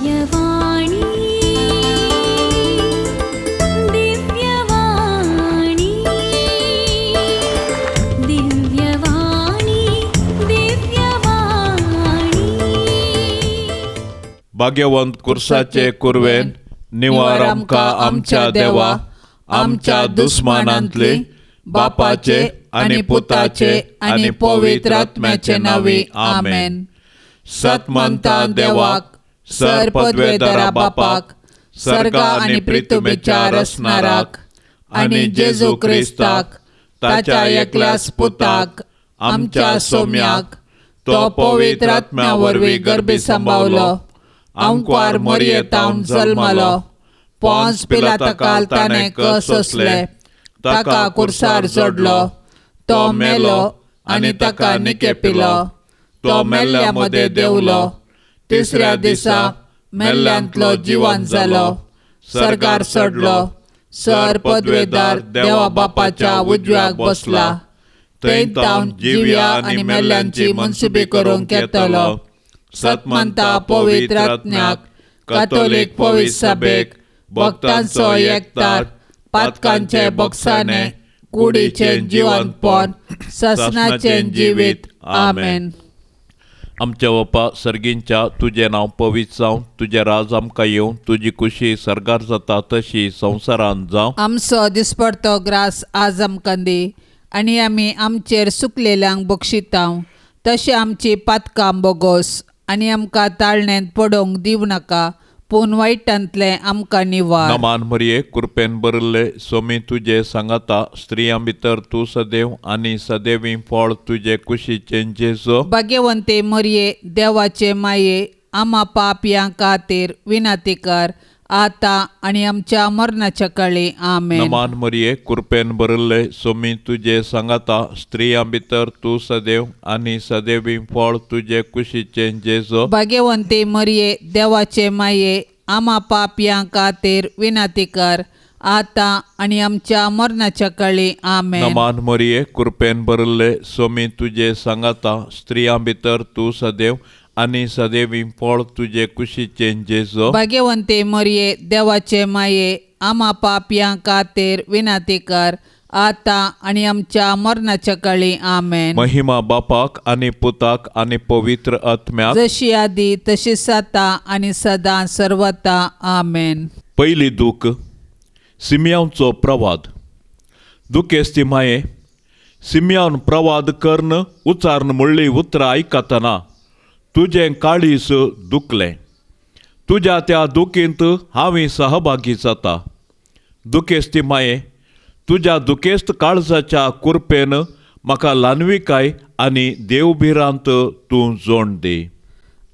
दिव्यवाणी दिव्यवाणी दिव्यवाणी दिव्यवाणी. भाग्यवंत कुर्साचे कुरवेन निवार आमकां आमच्या देवा, आमच्या दुस्मानांतले बापाचे आनी पुताचे आनी पवित्र आत्म्याचे नांवे आमेन. सत मानता देवाक, सर पदवेदारा बापाक, सर्गा आनी पृथ्वीच्या रचणाराक आनी जेजू क्रिस्ताक ताच्या एकल्याच पुताक आमच्या सोम्याक, तो पवित्र आत्म्या वरवीं गर्भी सांबावलो, आमकार मरयेतावन जल्मलो, पोंस पिलाताकाल ताणें कस सोंसले, ताका कुर्सार जोडलो, तो मेलो आनी ताका निकेपिलो, तो मेल्ल्या मदें देंवलो, तिसऱ्या दिसा मेल्ल्यांतलो जिवन जालो, सर्गार चडलो, सर पदवेदार देवा बापाच्या उजव्याक बसला, थंय तावन जिव्या आनी मेल्ल्यांची मनसुबी करूंक येतलो. सतमंता पवित्र आत्म्याक, कातोलीक पवित्र सभेक, भक्तांचो एकतार, पातकांचे बक्षाने, कुडीचें जिवनपण, ससनाचें जिवीत. आमेन. आमच्या बापा सर्गींच्या, तुजें नांव पवित्र जावं, तुजें राज आमकां येवं, तुजी कुशी सर्गार जाता तशी संवसारांत जावं. आमचो दिसपडतो ग्रास आज आमकां दी, आनी आमी आमचेर सुकलेल्यांक बक्षितांव, तशें आमची पातकां बोगोस, आनी आमकां ताळण्यांत पडोवंक दिवं नाका, पूण वायटांतलें आमकां निवार. नमान मरिये, कृपेन भरिल्ले, सोमी तुजे सांगाता, स्त्रियां भितर तूं सदैव आनी सदैवी फळ तुजे कुशीचें जेजू. भाग्यवंते मरिये, देवाचे माये, आमा पापयां खातीर विनंती कर, आतां आनी आमच्या मरणाच्या काळी. आमेन. नमान मरिये, कृपेन भरिल्ले, सोमी तुजे सांगाता, स्त्रियां भितर तूं सदैव आनी सदैवी फळ तुजे कुशीचें जेजू. भाग्यवंते मरिये, देवाचे माये, आमा पापयां खातीर विनंती कर, आतां आनी आमच्या मरणाच्या काळी. आमेन. नमान मरिये, कृपेन भरिल्ले, सोमी तुजे सांगाता, स्त्रियां भितर तूं सदैव आनी सदैवी फळ तुजे कुशीचें जेजू. भाग्यवंते मरिये, देवाचे माये, आमा पापयां खातीर विनंती कर, आतां आनी आमच्या मरणाच्या काळी. आमेन. महिमा बापाक आनी पुताक आनी पवित्र आत्म्याक, जशी आदी तशी आतां आनी सदां सर्वता. आमेन. पयली दूख, सिमियांचो प्रवाद. दुखेस्ती माये, सिमियान प्रवाद कर्ण उच्चारण म्हणली उतरां आयकतना तुजें काळीज दुखलें. तुज्या त्या दुखींत हांव सहभागी जाता. दुखेस्ती माये, तुज्या दुखेस्त काळजाच्या कुरपेन म्हाका ल्हानविकाय आनी देवभिरांत तूं जोड दी.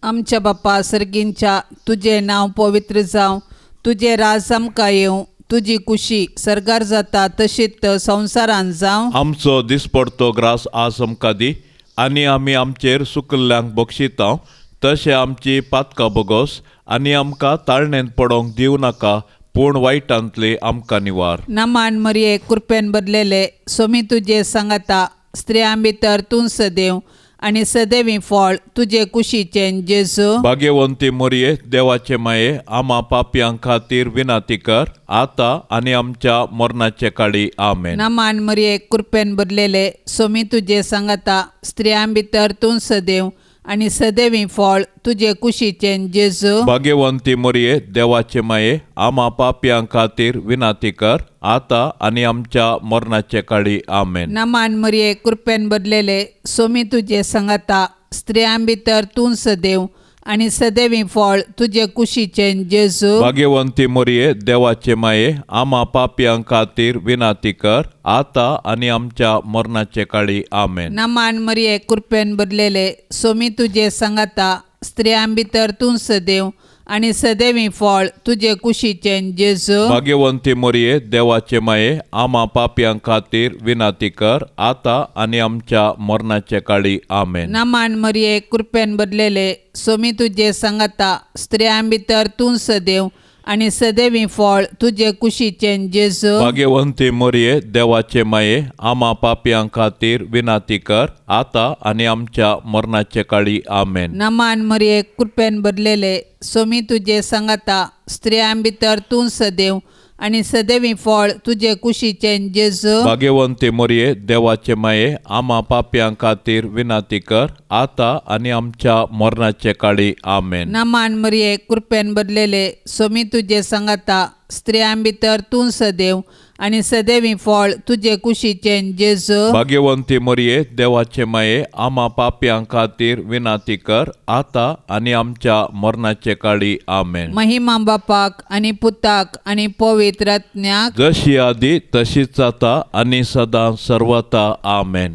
आमच्या बापा सर्गींच्या, तुजें नांव पवित्र जावं, तुजें राज आमकां येवं, तुजी कुशी सर्गार जाता तशीच संवसारांत जावं. आमचो दिसपडतो ग्रास आज आमकां दी, आनी आमी आमचेर सुकल्ल्यांक बक्षितांव, तशें आमची पातकां बोगोस, आनी आमकां ताळणेंत पडोवंक दिवं नाका, पूण वायटांतली आमकां निवार. नमान मरिये, कृपेन भरलेले, सोमी तुजे सांगाता, स्त्रियां भितर तूं सदैव आनी सदैवी फळ तुजे कुशीचें जेजू. भाग्यवंती मरिये, देवाचे माये, आमा पापयां खातीर विनंती कर, आतां आनी आमच्या मरणाचे काळी. आमेन. नमान मरिये, कृपेन भरलेले, सोमी तुजे सांगाता, स्त्रियां भितर तूं सदैव आनी सदैवी फळ तुजे कुशीचें जेजू. भाग्यवंती मरिये, देवाचे माये, आमा पापयां खातीर विनंती कर, आतां आनी आमच्या मरणाचे काळी. आमेन. नमान मरिये, कृपेन भरलेले, सोमी तुजे सांगाता, स्त्रियां भितर तूं सदैव आनी सदैवी फळ तुजे कुशीचें जेजू. भाग्यवंती मरिये, देवाचे माये, आमा पापयां खातीर विनंती कर, आतां आनी आमच्या मरणाचे काळी. आमेन. नमान मरिये, कृपेन भरलेले, सोमी तुजे सांगाता, स्त्रियां भितर तूं सदैव आनी सदैवी फळ तुजे कुशीचें जेजू. भाग्यवंती मरिये, देवाचे माये, आमा पापयां खातीर विनंती कर, आतां आनी आमच्या मरणाचे काळी. आमेन. नमान मरिये, कृपेन भरलेले, सोमी तुजे सांगाता, स्त्रियां भितर तूं सदैव आनी सदैवी फळ तुजे कुशीचें जेजू. भाग्यवंती मोरये देवाचे माये आमा पापयां खातीर विनाती कर आतां आनी आमच्या मरणाचे काळी. आमेन. नमान मरिये कृपेन भरलेले सोमी तुजे सांगाता स्त्रियां भितर तूं सदैव आनी सदैवी फळ तुजे कुशीचें जेजू. भाग्यवंती मोरये देवाचे माये आमा पापयां खातीर विनाती कर आतां आनी आमच्या मरणाचे काळी. आमेन. नमान मरिये कृपेन भरलेले सोमी तुजे सांगाता स्त्रियां भितर तूं सदैव आनी सदैवी फळ तुजे कुशीचें जेजू. भाग्यवंती मोरये देवाचे माये आमा पापयां खातीर विनाती कर आतां आनी आमच्या मरणाचे काळी. आमेन. महिमा बापाक आनी पुताक आनी पवित्र आत्म्याक जशी आदी तशीच जाता आनी सदां सर्वता. आमेन.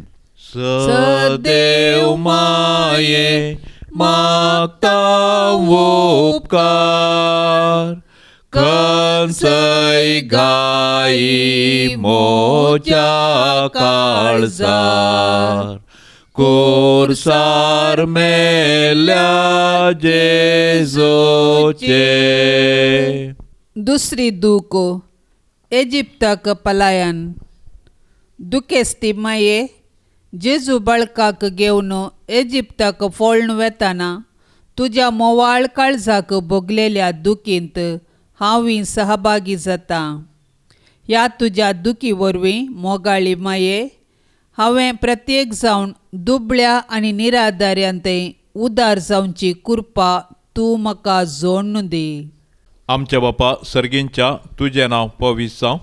सदेव माये मागता उपकार खंयसय गायी मोज्या काळजार कोर्सार मेल्या जेजूचे. दुसरी दूख इजिप्ताक पलायन. दुखेस्ती माये जेजू बाळकाक घेवन इजिप्ताक फोळ्ण वेताना तुज्या मोवाळ काळजाक भोगलेल्या दुखींत हांवूय सहभागी जाता. ह्या तुज्या दुखी वरवीं मोगाळी माये हांवें प्रत्येक जावन दुबळ्या आनी निराधाऱ्यांतय उदार जावची कृपा तूं म्हाका जोडून दी. आमच्या बापा सर्गींच्या तुजें नांव पवित्र जावं,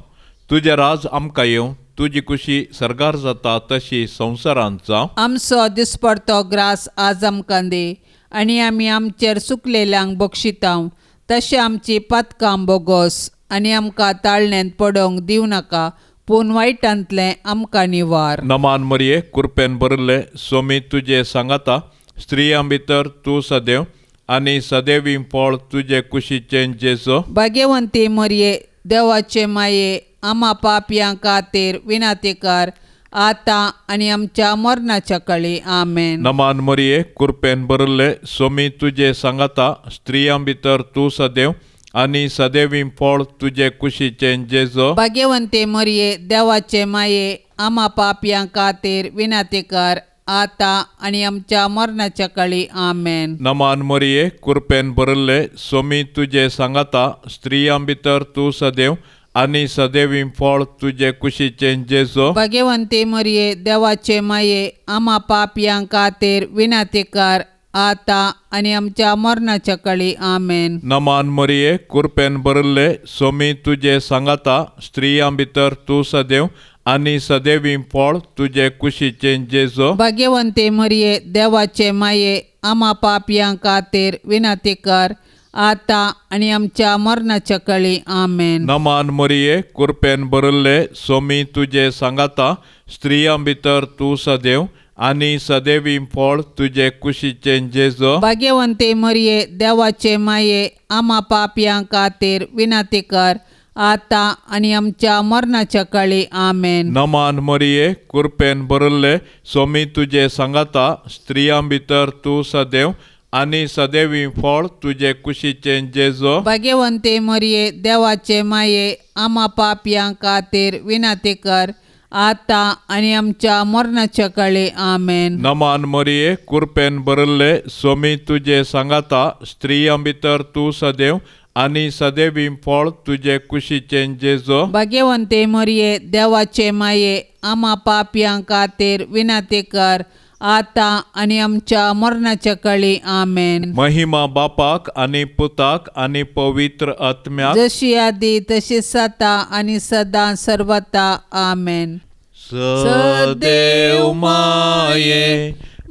तुजें राज आमकां येवं, तुजी कुशी सर्गार जाता तशी संवसारांत जावं. आमचो दिसपडतो ग्रास आज आमकां दी आनी आमी आमचेर सुकलेल्यांक बक्षितांव तशें आमची पातकां बोगोस आनी आमकां ताळण्यांत पडोवंक दिवं नाका पूण वायटांतलें आमकां निवार. नमान मरिये कृपेन भरिल्लें सोमी तुजे सांगाता स्त्रियां भितर तूं सदैव आनी सदैवी फळ तुजे कुशीचें जेजू. भाग्यवंती मरिये देवाचे माये आमा पापयां खातीर विनाती कर आतां आनी आमच्या मरणाच्या काळी. आमेन. नमान मरिये कृपेन भरिल्लें सोमी तुजे सांगाता स्त्रियां भितर तूं सदैव आनी सदैवी फळ तुजे कुशीचें जेजू. भाग्यवंती मरिये देवाचे माये आमा पापयां खातीर विनाती कर आतां आनी आमच्या मरणाच्या काळी. आमेन. नमान मरिये कृपेन भरिल्लें सोमी तुजे सांगाता स्त्रियां भितर तूं सदैव आनी सदैवी फळ तुजे कुशीचें जेजू. भाग्यवंती मरिये देवाचे माये आमा पापयां खातीर विनाती कर आतां आनी आमच्या मरणाच्या काळी. आमेन. नमान मरिये कृपेन भरिल्लें सोमी तुजे सांगाता स्त्रियां भितर तूं सदैव आनी सदैवी फळ तुजे कुशीचें जेजू. भाग्यवंती मरिये देवाचे माये आमा पापयां खातीर विनाती कर आतां आनी आमच्या मरणाच्या काळी. आमेन. नमान मरिये कृपेन भरिल्लें सोमी तुजे सांगाता स्त्रियां भितर तूं सदैव आनी सदैवी फळ तुजे कुशीचें जेजू. भाग्यवंती मरिये देवाचे माये आमा पापयां खातीर विनाती कर आतां आनी आमच्या मरणाच्या काळी. आमेन. नमान मरिये कृपेन भरिल्लें सोमी तुजे सांगाता स्त्रियां भितर तूं सदैव आनी सदैवी फळ तुजे कुशीचें जेजू. भाग्यवंती मरिये देवाचे माये आमा पापयां खातीर विनाती कर आतां आनी आमच्या मरणाच्या काळी. आमेन. नमान मरिये कृपेन भरिल्लें सोमी तुजे सांगाता स्त्रियां भितर तूं सदैव आनी सदैवी फळ तुजे कुशीचें जेजू. भाग्यवंती मरिये देवाचे माये आमा पापयां खातीर विनाती कर आतां आनी आमच्या मरणाच्या काळी. आमेन. महिमा बापाक आनी पुताक आनी पवित्र आत्म्याक जशी आदी तशी सता आनी सदां सर्वता. आमेन. सदेव माये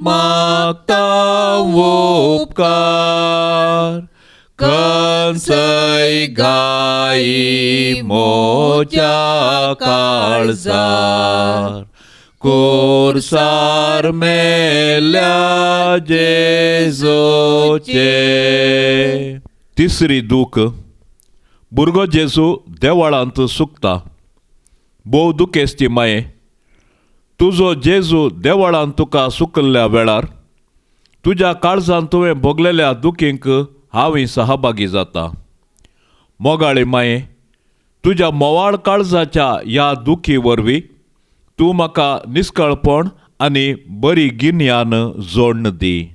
मागता उपकार खंयसय गायी मोज्या काळजार कोर्सार मेल्या जेजूचे. तिसरी दूख भुरगो जेजू देवळांत सुकता. भोव दुखेस्ती माये तुजो जेजू देवळांत तुका सुकल्ल्या वेळार तुज्या काळजान तुवें भोगलेल्या दुखींक हांवूय सहभागी जाता. मोगाळी माये, तुज्या मोवाळ काळजाच्या ह्या दुखी वरवीं तूं म्हाका निस्कळपण आनी बरी गिन्यान जोडण दी.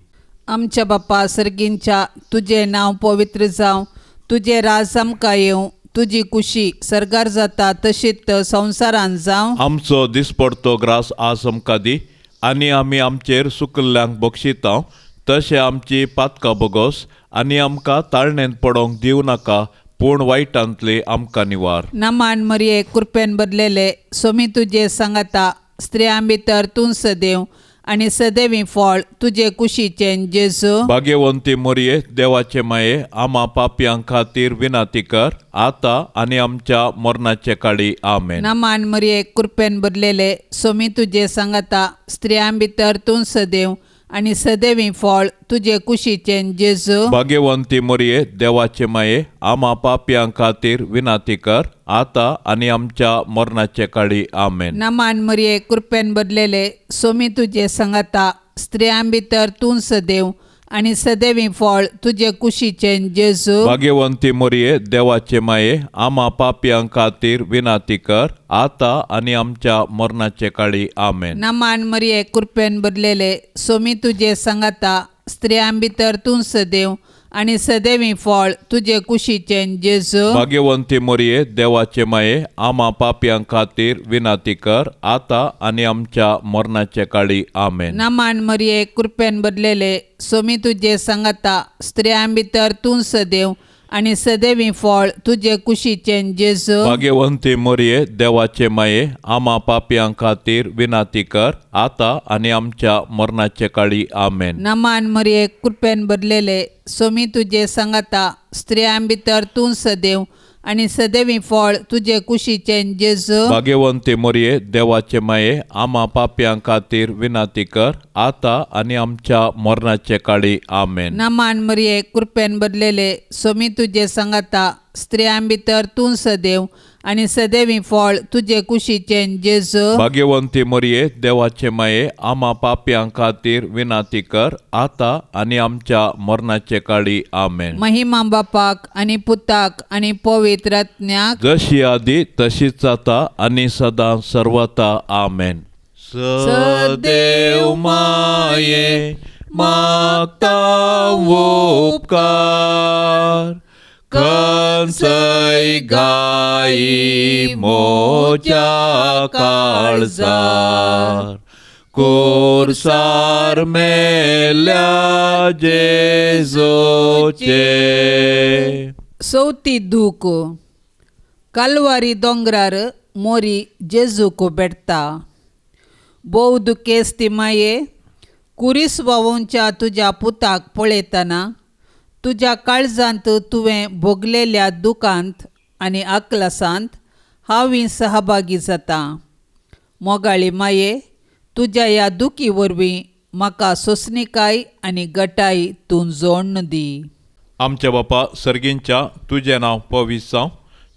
आमच्या बापा सर्गींच्या, तुजें नांव पवित्र जावं, तुजें राज आमकां येवं, तुजी कुशी सर्गार जाता तशीच संवसारांत जावं. आमचो दिसपडतो ग्रास आज आमकां दी आनी आमी आमचेर सुकिल्ल्यांक बक्षिता तशें आमची पातकां बोगोस आनी आमकां ताळणेंत पडोंक दिवं नाका, पूण वायटांतली आमकां निवार. नमान मरिये, कृपेन बदलेले, सोमी तुजे सांगाता, स्त्रियां भितर तूं सदैव आनी सदैवी फळ तुजे कुशीचें जेजू. भाग्यवंती मरिये, देवाचे माये, आमा पापयां खातीर विनाती कर आतां आनी आमच्या मरणाचे काळी. आमेन. नमान मरिये, कृपेन बदलेले, सोमी तुजे सांगाता, स्त्रियां भितर तूं सदैव आनी सदैवी फळ तुजे कुशीचें जेजू. भाग्यवंती मरिये, देवाचे माये, आमा पापयां खातीर विनाती कर आतां आनी आमच्या मरणाचे काळी. आमेन. नमान मरिये, कृपेन बदलेले, सोमी तुजे सांगाता, स्त्रियां भितर तूं सदैव आनी सदैवी फळ तुजे कुशीचें जेजू. भाग्यवंती मरिये, देवाचे माये, आमा पापयां खातीर विनाती कर आतां आनी आमच्या मरणाचे काळी. आमेन. नमान मरिये, कृपेन बदलेले, सोमी तुजे सांगाता, स्त्रियां भितर तूं सदैव आनी सदैवी फळ तुजे कुशीचें जेजू. भाग्यवंती मरिये, देवाचे माये, आमा पापयां खातीर विनाती कर आतां आनी आमच्या मरणाचे काळी. आमेन. नमान मरिये, कृपेन बदलेले, सोमी तुजे सांगाता, स्त्रियां भितर तूं सदैव आनी सदैवी फळ तुजे कुशीचें जेजू. भाग्यवंती मरिये, देवाचे माये, आमा पापयां खातीर विनाती कर आतां आनी आमच्या मरणाचे काळी. आमेन. नमान मरिये, कृपेन बदलेले, सोमी तुजे सांगाता, स्त्रियां भितर तूं सदैव आनी सदैवी फळ तुजे कुशीचें जेजू. भाग्यवंती मरिये, देवाचे माये, आमा पापयां खातीर विनाती कर आतां आनी आमच्या मरणाचे काळी. आमेन. नमान मरिये, कृपेन बदलेले, सोमी तुजे सांगाता, स्त्रियां भितर तूं सदैव आनी सदैवी फळ तुजे कुशीचें जेजू. भाग्यवंती मरिये, देवाचे माये, आमा पापयां खातीर विनाती कर आतां आनी आमच्या मरणाचे काळी. आमेन. महिमा बापाक आनी पुताक आनी पवित्र आत्म्याक, जशी आदी तशीच आतां आनी सदां सर्वता. आमेन. सदैव माये मागता उपकार, खंयचय गायी म्हज्या काळजार, कोर्सार मेल्या जेजूचे. चवथी दूख. कालवारी दोंगरार मोरी जेजूक भेटता. भोव दुखेस्ती माये, कुरीस व्हांवच्या तुज्या पुताक पळयतना तुज्या काळजांत तुवें भोगलेल्या दुखांत आनी आकलासांत हांवूय सहभागी जाता. मोगाळी माये, तुज्या ह्या दुखी वरवीं म्हाका सोंसणीकाय आनी गटाय तूं जोडून दी. आमच्या बापा सर्गींच्या, तुजें नांव पवित्र जावं,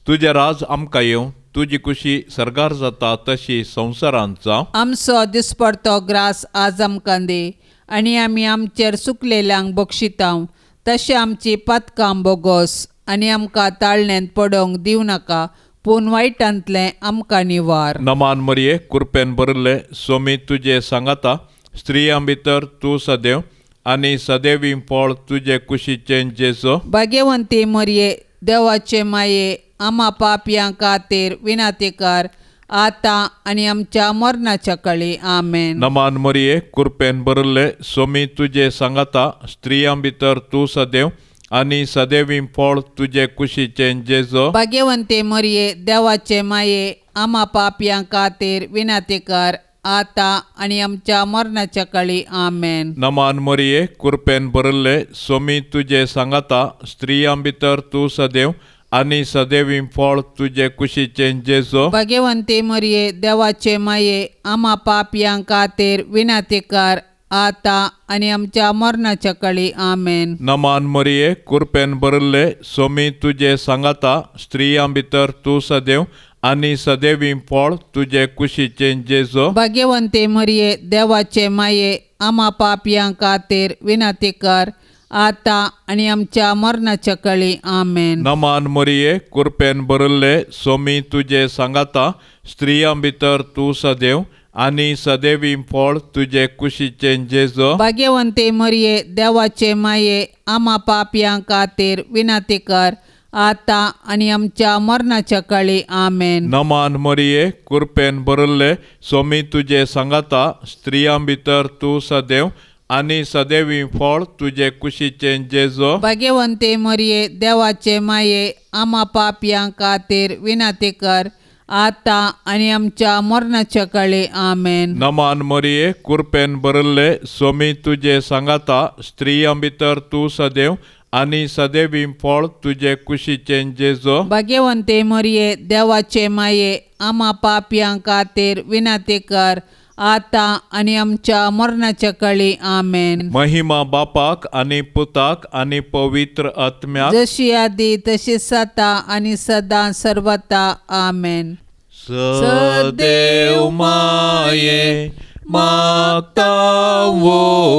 तुजें राज आमकां येवं, तुजी कुशी सर्गार जाता तशी संवसारांत जावं. आमचो दिसपडतो ग्रास आज आमकां दी आनी आमी आमचेर सुकलेल्यांक बक्षिता तशें आमची पातकां बोगोस आनी आमकां ताळणेंत पडोंक दिवं नाका, पूण वायटांतलें आमकां निवार. नमान मरिये, कृपेन भरिल्लें, सोमी तुजे सांगाता, स्त्रियां भितर तूं सदैव आनी सदैवी फळ तुजे कुशीचें जेजू. भाग्यवंती मरिये, देवाचे माये, आमा पापयां खातीर विनाती कर आतां आनी आमच्या मरणाच्या काळी. आमेन. नमान मरिये, कृपेन भरिल्लें, सोमी तुजे सांगाता, स्त्रियां भितर तूं सदैव आनी सदैवी फळ तुजे कुशीचें जेजू. भाग्यवंती मरिये, देवाचे माये, आमा पापयां खातीर विनाती कर आतां आनी आमच्या मरणाच्या काळी. आमेन. नमान मरिये, कृपेन भरिल्लें, सोमी तुजे सांगाता, स्त्रियां भितर तूं सदैव आनी सदैवी फळ तुजे कुशीचें जेजू. भाग्यवंती मरिये, देवाचे माये, आमा पापयां खातीर विनाती कर आतां आनी आमच्या मरणाच्या काळी. आमेन. नमान मरिये, कृपेन भरिल्लें, सोमी तुजे सांगाता, स्त्रियां भितर तूं सदैव आनी सदैवी फळ तुजे कुशीचें जेजू. भाग्यवंती मरिये, देवाचे माये, आमा पापयां खातीर विनाती कर आतां आनी आमच्या मरणाच्या कळी. आमेन. नमान मरिये, कुरपेन भरिल्ले, सोमी तुजे सांगाता, स्त्रियां भितर तूं सदैव आनी सदैवी फळ तुजे कुशीचें जेजू. भाग्यवंते मरिये, देवाचे माये, आमा पापयां खातीर विनंती कर, आतां आनी आमच्या मरणाच्या कळी. आमेन. नमान मरिये, कुरपेन भरिल्ले, सोमी तुजे सांगाता, स्त्रियां भितर तूं सदैव आनी सदैवी फळ तुजे कुशीचें जेजू. भाग्यवंते मरिये, देवाचे माये, आमा पापयां खातीर विनंती कर, आतां आनी आमच्या मरणाच्या कळी. आमेन. नमान मरिये, कुरपेन भरिल्ले, सोमी तुजे सांगाता, स्त्रियां भितर तूं सदैव आनी सदैवी फळ तुजे कुशीचें जेजू. भाग्यवंते मरिये, देवाचे माये, आमा पापयां खातीर विनंती कर, आतां आनी आमच्या मरणाच्या कळी. आमेन. महिमा बापाक आनी पुताक आनी पवित्र आत्म्याक, जशी आदी तशी सता आनी सदां सर्वता. आमेन. सदैव माये मागता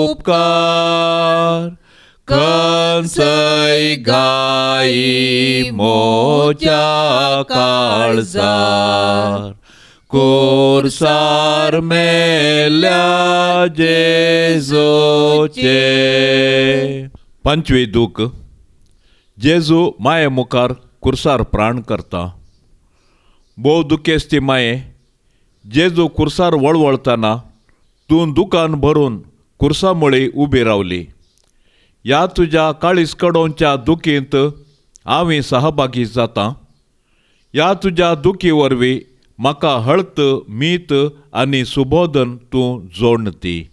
उपकार, खंयसय गायी मोज्या काळजार, कोर्सार मेल्या जेजूचे. पंचवी दूख. जेजू माये मुखार कुर्सार प्राण करता. भोव दुखेस्ती माये, जेजू कुर्सार वळवळतना तूं दुकान भरून कुर्सा मुळे उबी रावली. ह्या तुज्या काळीज कडोवच्या दुखींत हांव सहभागी जाता. ह्या तुज्या दुखी वरवीं म्हाका हळत मीत आनी सुबोधन तूं जोडण दी.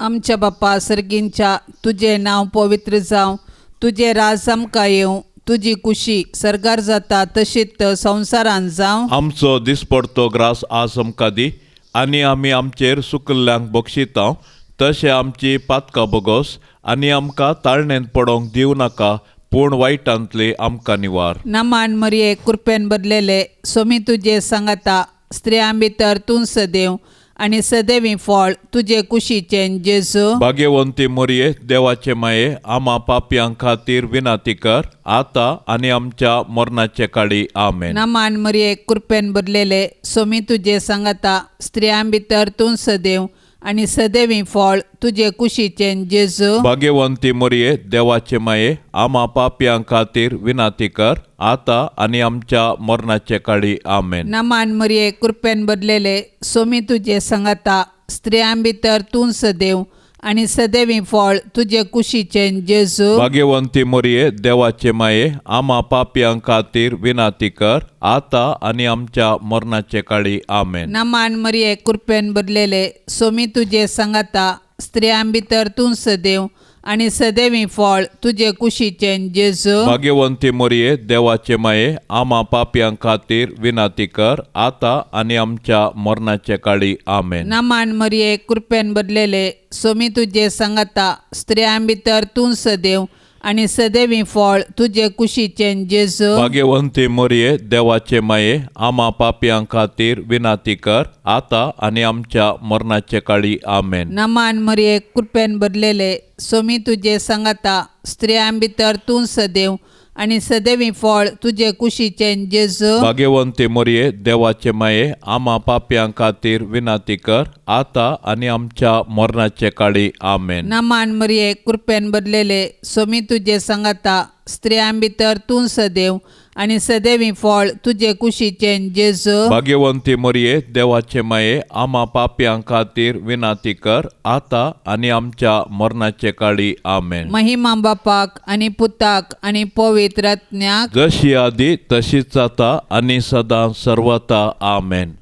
आमच्या बापा सर्गींच्या, तुजें नांव पवित्र जावं, तुजें राज आमकां येवं, तुजी कुशी सर्गार जाता तशीच संवसारांत जावं. आमचो दिसपडतो ग्रास आज आमकां दी आनी आमी आमचेर सुकिल्ल्यांक बक्षिता तशें आमची पातकां बोगोस आनी आमकां ताळणेंत पडोवंक दिवं नाका, पूण वायटांतली आमकां निवार. नमान मरिये, कृपेन बदलेले, सोमी तुजे सांगाता, स्त्रियां भितर तूं सदैव आनी सदैवी फळ तुजे कुशीचें जेजू. भाग्यवंती मरिये, देवाचे माये, आमा पापयां खातीर विनंती कर, आतां आनी आमच्या मरणाचे काळी. आमेन. नमान मरिये, कृपेन भरलेले, सोमी तुजे सांगाता, स्त्रियां भितर तूं सदैव आनी सदैवी फळ तुजे कुशीचें जेजू. भाग्यवंती मरिये, देवाचे माये, आमा पापयां खातीर विनंती कर, आतां आनी आमच्या मरणाचे काळी. आमेन. नमान मरिये, कृपेन भरलेले, सोमी तुजे सांगाता, स्त्रियां भितर तूं सदैव आनी सदैवी फळ तुजे कुशीचें जेजू. भाग्यवंती मरिये, देवाचे माये, आमा पापयां खातीर विनंती कर, आतां आनी आमच्या मरणाचे काळी. आमेन. नमान मरिये, कृपेन भरलेले, सोमी तुजे सांगाता, स्त्रियां भितर तूं सदैव आनी सदैवी फळ तुजे कुशीचें जेजू. भाग्यवंती मरिये, देवाचे माये, आमा पापयां खातीर विनंती कर, आतां आनी आमच्या मरणाचे काळी. आमेन. नमान मरिये, कृपेन भरलेले, सोमी तुजे सांगाता, स्त्रियां भितर तूं सदैव आनी सदैवी फळ तुजे कुशीचें जेजू. भाग्यवंती मरिये, देवाचे माये, आमा पापयां खातीर विनंती कर, आतां आनी आमच्या मरणाचे काळी. आमेन. नमान मरिये, कृपेन भरलेले, सोमी तुजे सांगाता, स्त्रियां भितर तूं सदैव आनी सदैवी फळ तुजे कुशीचें जेजू. भाग्यवंती मरिये, देवाचे माये, आमा पापयां खातीर विनंती कर, आतां आनी आमच्या मरणाचे काळी. आमेन. नमान मरिये, कृपेन भरलेले, सोमी तुजे सांगाता, स्त्रियां भितर तूं सदैव आनी सदैवी फळ तुजे कुशीचें जेजू. भाग्यवंती मरिये, देवाचे माये, आमा पापयां खातीर विनंती कर, आतां आनी आमच्या मरणाचे काळी. आमेन. महिमा बापाक आनी पुताक आनी पवित्र आत्म्याक, जशी आदी तशीच आतां आनी सदां सर्वता. आमेन.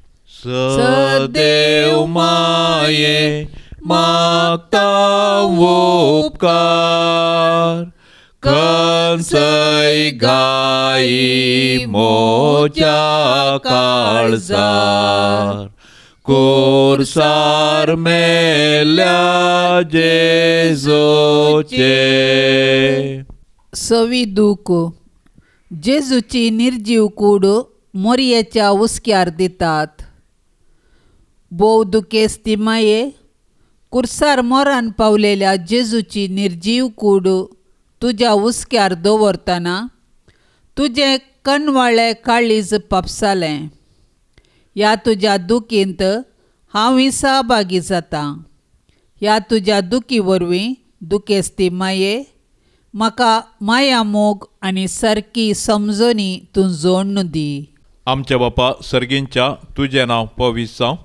सदैव माये मागता उपकार, खंयसय गायी मोज्या काळजार, कोर्सार मेल्या जेजूचे. सवी दूख. जेजूची निर्जीव कूड मोरयेच्या हुस्क्यार दितात. भोव दुखेस्ती माये, कुर्सार मोरान पावलेल्या जेजूची निर्जीव कूड तुज्या हुस्क्यार दवरतना तुजें कनवाळें काळीज पापसालें. ह्या तुज्या दुखींत हांवूय सहभागी जातां. ह्या तुज्या दुखी वरवीं दुखेस्ती माये म्हाका माया मोग आनी सारकी समजणी तूं जोडून दी. आमच्या बापा सर्गींच्या तुजें नांव पवित्र जावं,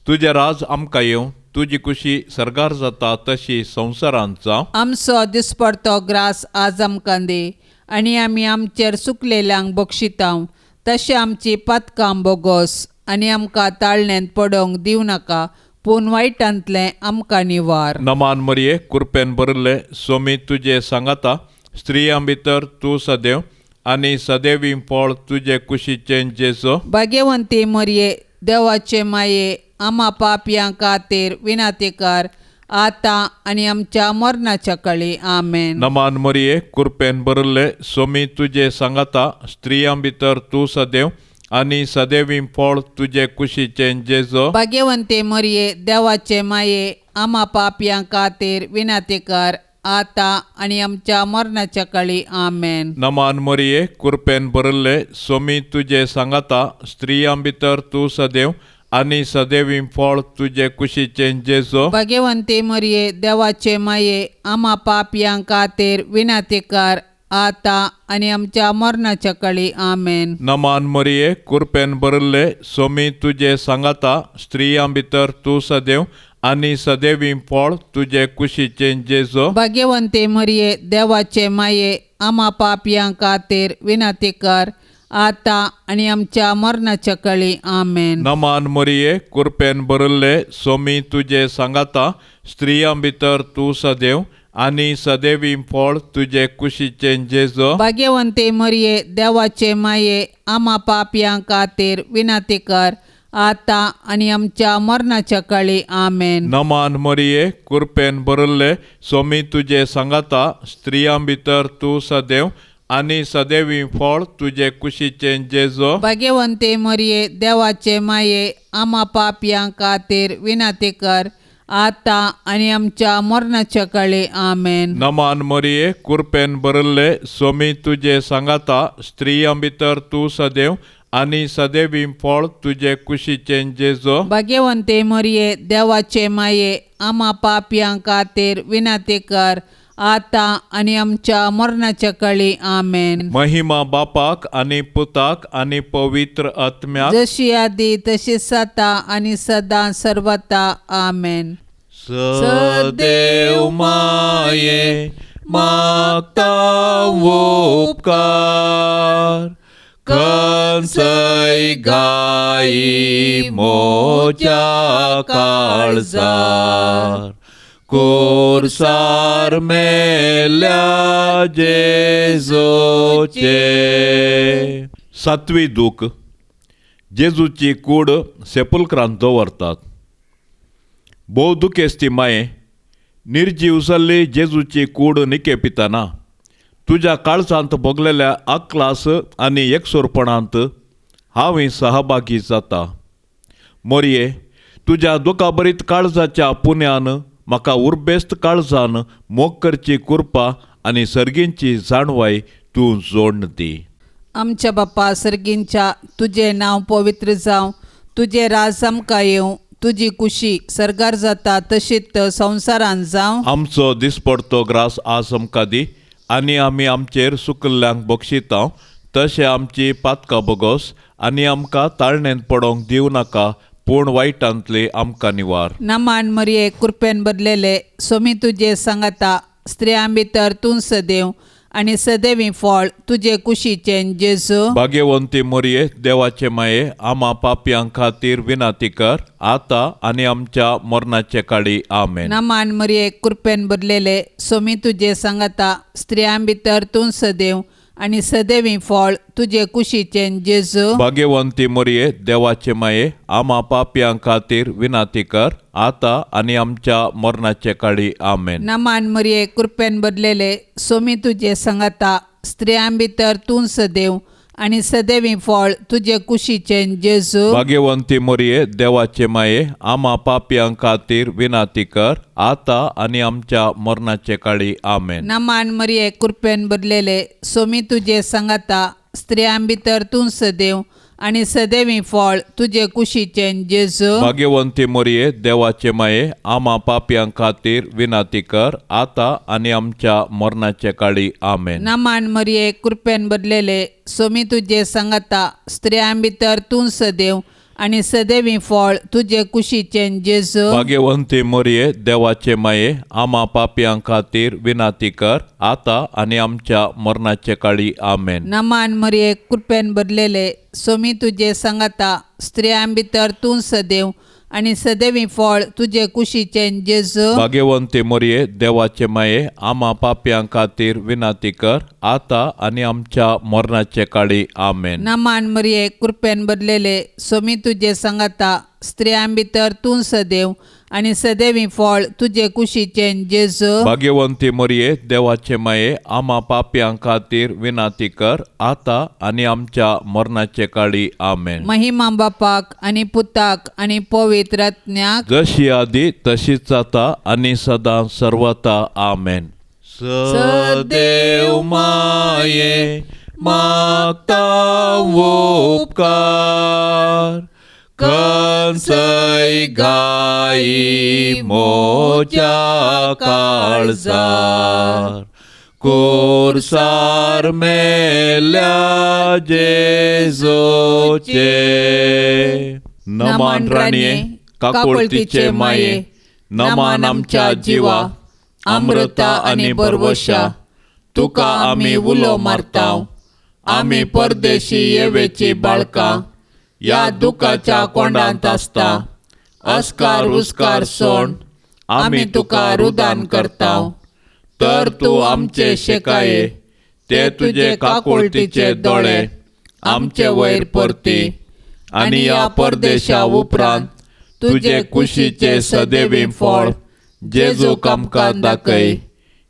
तुजें राज आमकां येवं, तुजी कुशी सर्गार जाता तशी संवसारांत जावं. आमचो दिसपडतो ग्रास आज आमकां दी आनी आमी आमचेर सुकलेल्यांक बक्षितांव तशें आमची पातकां बोगोस आनी आमकां ताळण्यांत पडोवंक दिवं नाका पूण वायटांतलें आमकां निवार. नमान मरये कृपेन भरिल्लें सोमी तुजे सांगाता, स्त्रियां भितर तूं सदैव आनी सदैवी फळ तुजे कुशीचें जेजो. भाग्यवंती मरये देवाचे माये आमा पापयां खातीर विनातीकार आतां आनी आमच्या मरणाच्या काळी. आमेन. नमान मरये कृपेन भरिल्लें सोमी तुजे सांगाता, स्त्रियां भितर तूं सदैव आनी सदैवी फळ तुजे कुशीचें जेजो. भाग्यवंती मरये देवाचे माये आमा पापयां खातीर विनातीकार आतां आनी आमच्या मरणाच्या काळी. आमेन. नमान मरये कृपेन भरिल्लें सोमी तुजे सांगाता, स्त्रियां भितर तूं सदैव आनी सदैवी फळ तुजे कुशीचें जेजो. भाग्यवंती मरये देवाचे माये आमा पापयां खातीर विनातीकार आतां आनी आमच्या मरणाच्या काळी. आमेन. नमान मरये कृपेन भरिल्लें सोमी तुजे सांगाता, स्त्रियां भितर तूं सदैव आनी सदैवी फळ तुजे कुशीचें जेजो. भाग्यवंती मरये देवाचे माये आमा पापयां खातीर विनातीकार आतां आनी आमच्या मरणाच्या काळी. आमेन. नमान मरये कृपेन भरिल्लें सोमी तुजे सांगाता, स्त्रियां भितर तूं सदैव आनी सदैवी फळ तुजे कुशीचें जेजो. भाग्यवंती मरये देवाचे माये आमा पापयां खातीर विनातीकार आतां आनी आमच्या मरणाच्या काळी. आमेन. नमान मरये कृपेन भरिल्लें सोमी तुजे सांगाता, स्त्रियां भितर तूं सदैव आनी सदैवी फळ तुजे कुशीचें जेजो. भाग्यवंती मरये देवाचे माये आमा पापयां खातीर विनातीकार आतां आनी आमच्या मरणाच्या काळी. आमेन. नमान मरये कृपेन भरिल्लें सोमी तुजे सांगाता, स्त्रियां भितर तूं सदैव आनी सदैवी फळ तुजे कुशीचें जेजो. भाग्यवंती मरये देवाचे माये आमा पापयां खातीर विनातीकार आतां आनी आमच्या मरणाच्या काळी. आमेन. महिमा बापाक आनी पुताक आनी पवित्र आत्म्याक, जशी आदी तशी सता आनी सदां सर्वता. आमेन. सदैव माये मागता उपकार, खंयसय गायी मोज्या काळजार, कोर्सार मेल्या जेजोचे. सातवी दूख. जेजूची कूड सेपुलक्रांत दवरतात. भोव दुखेस्ती माये निर्जीव जाल्ली जेजूची कूड निकेपितना तुज्या काळजांत भोगलेल्या अक्लास आनी एकसुरपणांत हांवूय सहभागी जाता. मोरये तुज्या दुखाभरीत काळजाच्या पुण्यान म्हाका उर्बेस्त काळजान मोग करची कृपा आनी सर्गींची जाणवाय तूं जोडून दी. आमच्या बापा सर्गींच्या तुजें नांव पवित्र जावं, तुजें राज आमकां येवं, तुजी कुशी सर्गार जाता तशीच संवसारांत जावं. आमचो दिसपडतो ग्रास आज आमकां दी आनी आमी आमचेर सुकल्ल्यांक बक्षितांव तशें आमची पातकां बोगोस आनी आमकां ताळणेंत पडोवंक दिवं नाका पूण वायटांतली आमकां निवार. नमान मरये कृपेन बदलेले सोमी तुजे सांगाता, स्त्रियां भितर तूं सदैव आनी सदैवी फळ तुजे कुशीचें जेजू. भाग्यवंती मरये देवाचे माये आमा पापयां खातीर विनाती कर आतां आनी आमच्या मरणाचे काळी. आमेन. नमान मरये कृपेन भरलेले सोमी तुजे सांगाता, स्त्रियां भितर तूं सदैव आनी सदैवी फळ तुजे कुशीचें जेजू. भाग्यवंती मरये देवाचे माये आमा पापयां खातीर विनाती कर आतां आनी आमच्या मरणाचे काळी. आमेन. नमान मरये कृपेन भरलेले सोमी तुजे सांगाता, स्त्रियां भितर तूं सदैव आनी सदैवी फळ तुजे कुशीचें जेजू. भाग्यवंती मोरये, देवाचे माये, आमा पापयां खातीर विनाती कर, आतां आनी आमच्या मरणाचे काळी. आमेन. नमान मरिये, कृपेन भरलेले, सोमी तुजे सांगाता, स्त्रियां भितर तूं सदैव आनी सदैवी फळ तुजे कुशीचें जेजू. भाग्यवंती मोरये, देवाचे माये, आमा पापयां खातीर विनाती कर, आतां आनी आमच्या मरणाचे काळी. आमेन. नमान मरिये, कृपेन भरलेले, सोमी तुजे सांगाता, स्त्रियां भितर तूं सदैव आनी सदैवी फळ तुजे कुशीचें जेजू. भाग्यवंती मोरये, देवाचे माये, आमा पापयां खातीर विनाती कर, आतां आनी आमच्या मरणाचे काळी. आमेन. नमान मरिये, कृपेन भरलेले, सोमी तुजे सांगाता, स्त्रियां भितर तूं सदैव आनी सदैवी फळ तुजे कुशीचें जेजू. भाग्यवंती मोरये, देवाचे माये, आमा पापयां खातीर विनाती कर, आतां आनी आमच्या मरणाचे काळी. आमेन. नमान मरिये, कृपेन भरलेले, सोमी तुजे सांगाता, स्त्रियां भितर तूं सदैव आनी सदैवी फळ तुजे कुशीचें जेजू. भाग्यवंती मोरये, देवाचे माये, आमा पापयां खातीर विनाती कर, आतां आनी आमच्या मरणाचे काळी. आमेन. महिमा बापाक आनी पुताक आनी पवित्र आत्म्याक, जशी आदी तशीच आता आनी सदां सर्वता. आमेन. सदेव माये मागता उपकार, खंयसय गायी मोज्या काळजार, कोरसार मेल्या जेजूचे. नमान राणये, काकुळतीचे माये, नमान आमच्या जिवा, अमृता आनी बरवशा, तुका आमी उलो मारताव. आमी परदेशी येवेची बाळकां ह्या दुखाच्या कोंडांत आसता. अस्कार उस्कार सोण आमी तुका रुदान करताव, तर तूं आमचे शेकाये, ते तुजे काकुळतीचे दोळे आमचे वयर परती आनी ह्या परदेशा उपरांत तुजे कुशीचे सदैवी फळ जेजूक आमकां दाखय.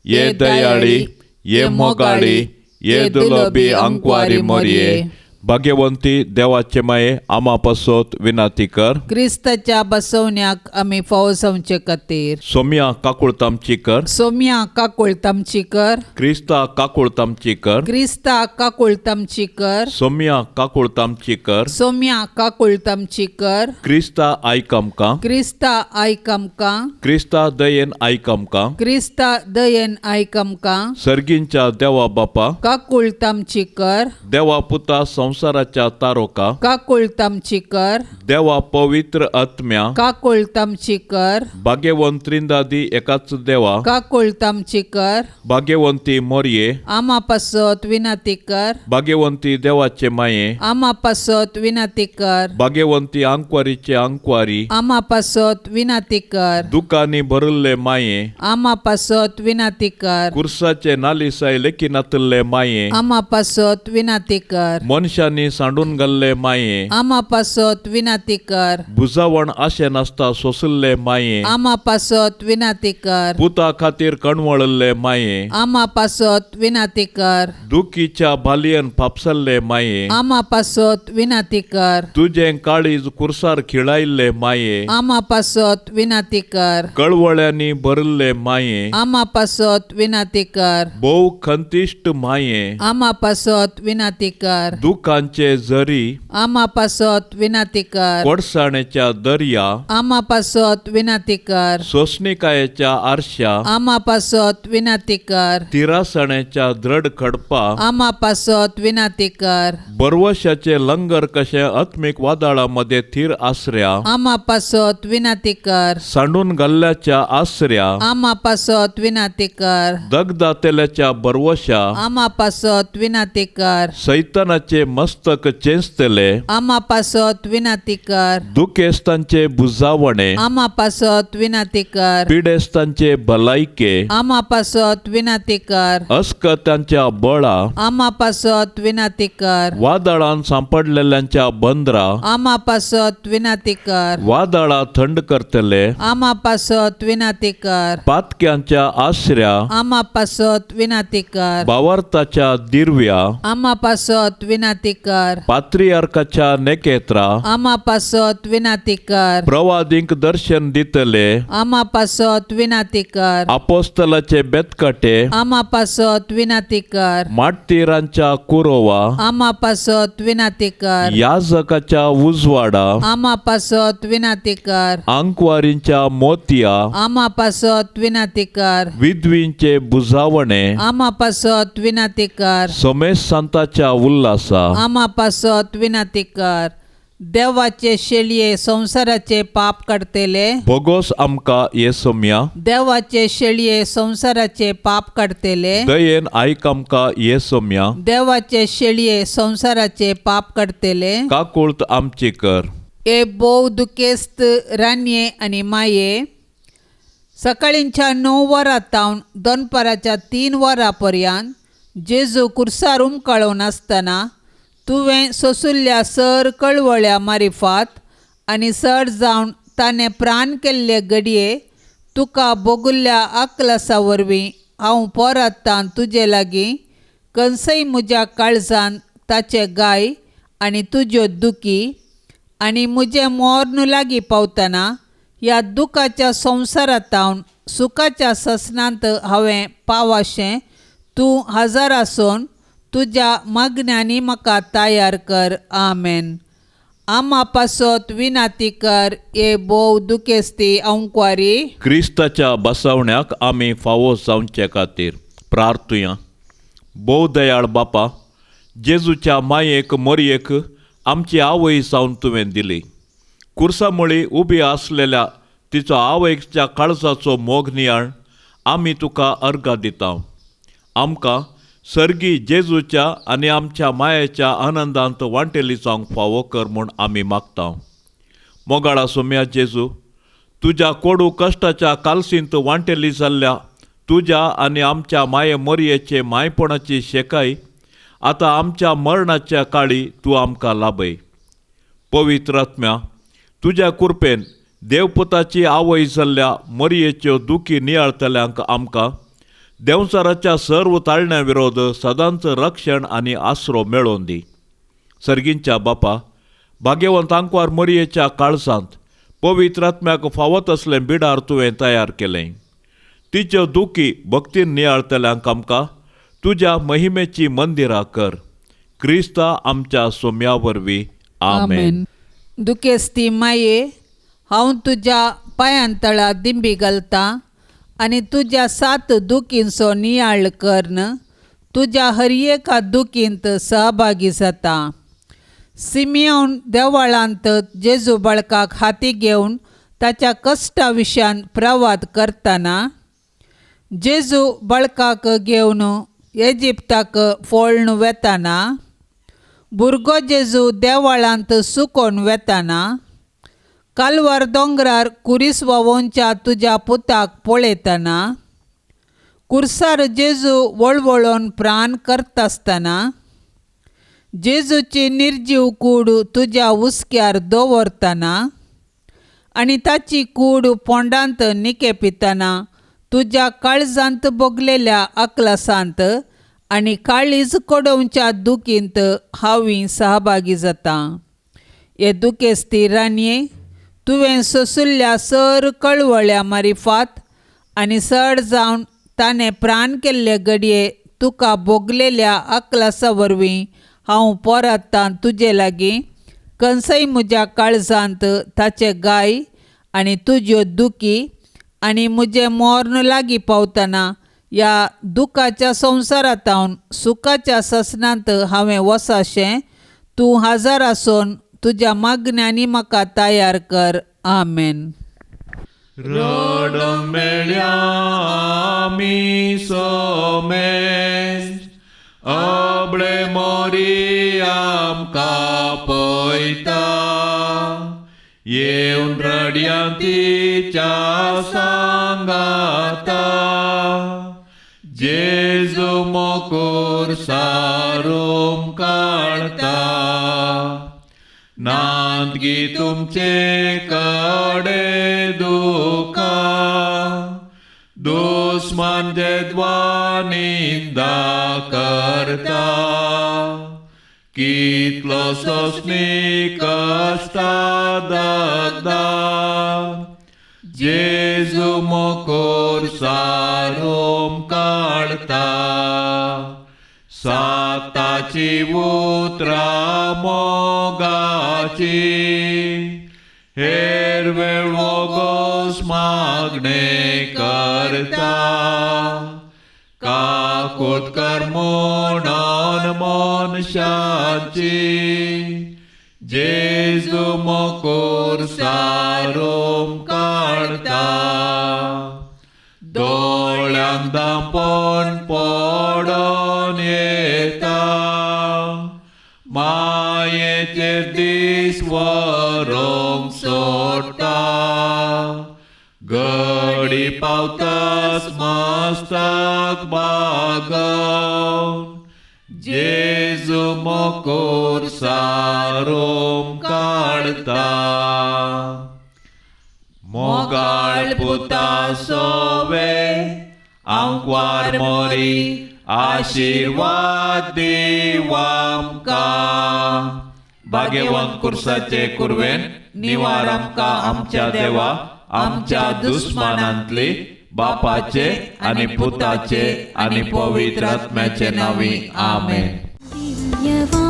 ये दयाळी, ये मोगाळी, ये दुलबी अंकवारी मोरये, भाग्यवंती देवाचे माये, आमा पासत विनाती कर. क्रिस्ताच्या बसवण्याक आमी फावो जावचे खातीर. सोम्या काकुळत आमची कर. सोम्या काकुळत आमची कर. क्रिस्ता काकुळत आमची कर. क्रिस्ता काकुळत आमची कर. सोम्या काकुळत आमची कर. सोम्या काकुळत आमची कर. क्रिस्ता आयक आमकां. क्रिस्ता आयक आमकां. क्रिस्ता दयेन आयक आमकां. क्रिस्ता दयेन आयक आमकां. सर्गींच्या देवा बापा, काकुळत आमची कर. देवा पुता संवसाराच्या तारोका, काकुळत आमची कर. देवा पवित्र आत्म्या, काकुळत आमची कर. भाग्यवंत त्रिंदादी एकाच देवा, काकुळत आमची कर. भाग्यवंती मोरये, आमा पासत विनंती कर. भाग्यवंती देवाचे माये, आमा पासत विनंती कर. भाग्यवंती आंकवारीचे आंकवारी, आमा पासत विनंती कर. दुकांनी भरिल्ले माये, आमा पासत विनंती कर. कुर्साचे नालिसाय लेखिनातल्ले माये, आमा पासत विनंती कर. मनशांनी सांडून घाल्ले माये, आमा पासत विनंती कर. भुजावण आशें नासता सोंशिल्ले माये, आमा पासत विनंती कर. पुता खातीर कणवळिल्ले माये, आमा पासत विनंती कर. दुखीच्या भालयेन फापसल्ले माये, आमा पासत विनंती कर. तुजें काळीज कुर्सार खिळायिल्ले माये, आमा पासत विनंती कर. कळवळ्यांनी भरिल्ले माये, आमा पासत विनंती कर. भोव खंतिश्ट माये, आमा पासत विनंती कर. दुखांचे झरी, आमा पासत विनंती कर. कोडसाणेच्या दर्या, आमा पासत विनंती कर. सोंसणिकायेच्या आरश्या, आमा पासत विनंती कर. तिरासणेच्या द्रड खडपा, आमा पासत विनंती कर. बरवशाचे लंगर कशे आत्मीक वादळा मध्ये थीर आसऱ्या, आमा पासत विनंती कर. सांडून घाल्ल्याच्या आसऱ्या, आमा पासत विनंती कर. दगदातेल्याच्या बरवशा, आमा पासत विनंती कर. सैतानाचे मस्तक चेंचतले, आमा पासत विनंती कर. दुखेस्तांचे भुजावणे, आमा पासत विनंती कर. पिडेस्तांचे भलायके, आमा पासत विनंती कर. अस्कतांच्या बळा, आमा पासत विनंती कर. वादळान सांपडलेल्यांच्या बंदरा, आमा पासत विनंती कर. वादळा थंड करतले, आमा पासत विनंती कर. पातक्यांच्या आसऱ्या, आमा पासत विनंती कर. भावार्थाच्या दिर्व्या, आमा पासत विनंती विनाती कर. पात्रियार्काच्या नेकेत्रा आमा पासत विनाती कर. प्रवादींक दर्शन दितले आमा पासत विनाती कर. आपोस्तलाचे बेतकाटे आमा पासत विनाती कर. माट्टीरांच्या कुरोवा आमा पासत विनाती कर. याजकाच्या उजवाडा आमा पासत विनाती कर. आंकवारींच्या मोतया आमा पासत विनाती कर. विधवींचे बुजावणे आमा पासत विनाती कर. समेश सांताच्या उल्हासा आमा पासत विनाती कर. देवाचे शेळये संवसाराचे पाप काडतले भोगोस आमकां ये सोम्या. देवाचे शेळये संवसाराचे पाप काडतले दयेन आयक आमकां ये सोम्या. देवाचे शेळये संवसाराचे पाप काडतले काकुळत आमची कर. हे भोव दुखेस्त रानये आनी माये, सकाळींच्या 9 वरां तावन दनपाराच्या 3 वरां पर्यंत जेजू कुर्सार उमकाळून आसतना तुवें सोसुल्ल्या सर कळवळ्या मारिफात आनी सर जावन ताणें प्राण केल्ले घडये तुका भोगुल्ल्या आकलासा वरवीं हांव परतान तुजे लागीं कंसय म्हज्या काळजान ताचे गाय आनी तुज्यो दुखी आनी म्हजें मोर्न लागीं पावतना ह्या दुखाच्या संवसारांत सुखाच्या ससनांत हांवें पावाशें तूं हजर आसून तुज्या मागण्यांनी म्हाका तयार कर. आमेन. आमा पासत विनाती कर हे भोव दुखेस्ती अंकवारी. क्रिस्ताच्या बसवण्याक आमी फावो जावचे खातीर प्रार्थुया. भोव दयाळ बापा, जेजूच्या मायेक मोरयेक आमची आवय जावन तुवें दिली. कुर्सामुळी उबी आसलेल्या तिचो आवयच्या काळजाचो मोग नियाळ आमी तुका अर्घा दिता. आमकां सर्गी जेजूच्या आनी आमच्या मायेच्या आनंदांत वांटेली जावंक फावो कर म्हूण आमी मागता. मोगाळा सोम्या जेजू, तुज्या कोडू कश्टाच्या कालसींत वांटेली जाल्ल्या तुज्या आनी आमच्या माये मोरयेचे मायपणाची शेकाय आतां आमच्या मरणाच्या काळी तूं आमकां लाभय. पवित्र आत्म्या, तुज्या कृपेन देवपुताची आवय जाल्ल्या मोरयेच्यो दुखी नियाळतल्यांक आमकां देंवचाराच्या सर्व ताळण्या विरोध सदांच रक्षण आनी आसरो मेळोवन दी. सर्गींच्या बापा, भाग्यवंत आंकवार मोरयेच्या काळजांत पवित्र आत्म्याक फावत असलें बिडार तुवें तयार केलें. तिच्यो दुखी भक्तीन नियाळतल्यांक आमकां तुज्या महिमेची मंदिरां कर. क्रिस्ता आमच्या सोम्या वरवीं. आमेन. दुखेस्ती माये, हांव तुज्या पांयांतळा दिंबी घालतां आनी तुज्या 7 दुखींचो नियाळ करून तुज्या हर एका दुखींत सहभागी जाता. सिमियोन देवळांत जेजू बाळकाक हाती घेवन ताच्या कश्टा विशयान प्रवाद करतना जेजू बाळकाक घेवन इजिप्ताक फोळ्ण वेताना, भुरगो जेजू देवळांत सुकोवन वेताना, कालवार दोंगरार कुरीस व्हांवोवच्या तुज्या पुताक पळयतना, कुर्सार जेजू वळवळोन प्राण करतासतना, जेजूची निर्जीव कूड तुज्या हुस्क्यार दवरतना आनी ताची कूड पोंडांत निकेपितना तुज्या काळजांत भोगलेल्या अकलासांत आनी काळीज कडोवच्या दुखींत हांव सहभागी जाता. हे दुखेस्ती रानये, तुवें सोसुल्ल्या सर कळवळ्या मारिफात आनी सड जावन ताणें प्राण केल्ले घडये तुका भोगलेल्या अकलासा वरवीं हांव परतान तुजे लागीं कंसय म्हज्या काळजांत ताचे गाय आनी तुज्यो दुखी आनी म्हजें मोर्न लागीं पावतना ह्या दुखाच्या संवसारांत सुखाच्या ससनांत हांवें वसाशें तूं हजर आसून तुज्या मागण्यांनी म्हाका तयार कर. आमेन. रडूंक मेळ्या आमी सोमेस्त, अबळे मोरी आमकां पळयता, येवन रडयां तिच्या सांगाता, जेजू मोकूर सारूम काडता, नांदगी तुमचे कडे दुखा, दुस्मान जेद्वा निंदा करता, कितलो सोंसणीक आसता दगदा जेजू मोकोर सारोम काडता साताची उतरां मोगाची हेर वेळ वोगोस मागणें करता काकूत कर म्हणून मनशाची जेजू मोकोर सारोम काडता दोळ्यांक दांपण पडोन येता मायेचेर दीस व्हरोंक सोडटा घडी पावतास मस्ताक बागोवन जेजू मोकोर सारोम काडता मोगाळ पुता सोवे आंकवार मोरी आशिर्वाद दीव आमकां भाग्यवंत कुर्साचे कुर्वेन निवार आमकां आमच्या देवा आमच्या दुस्मानांतली बापाचे आनी पुताचे आनी पवित्र आत्म्याचे नांवी आमेन. दिव्यवाणी.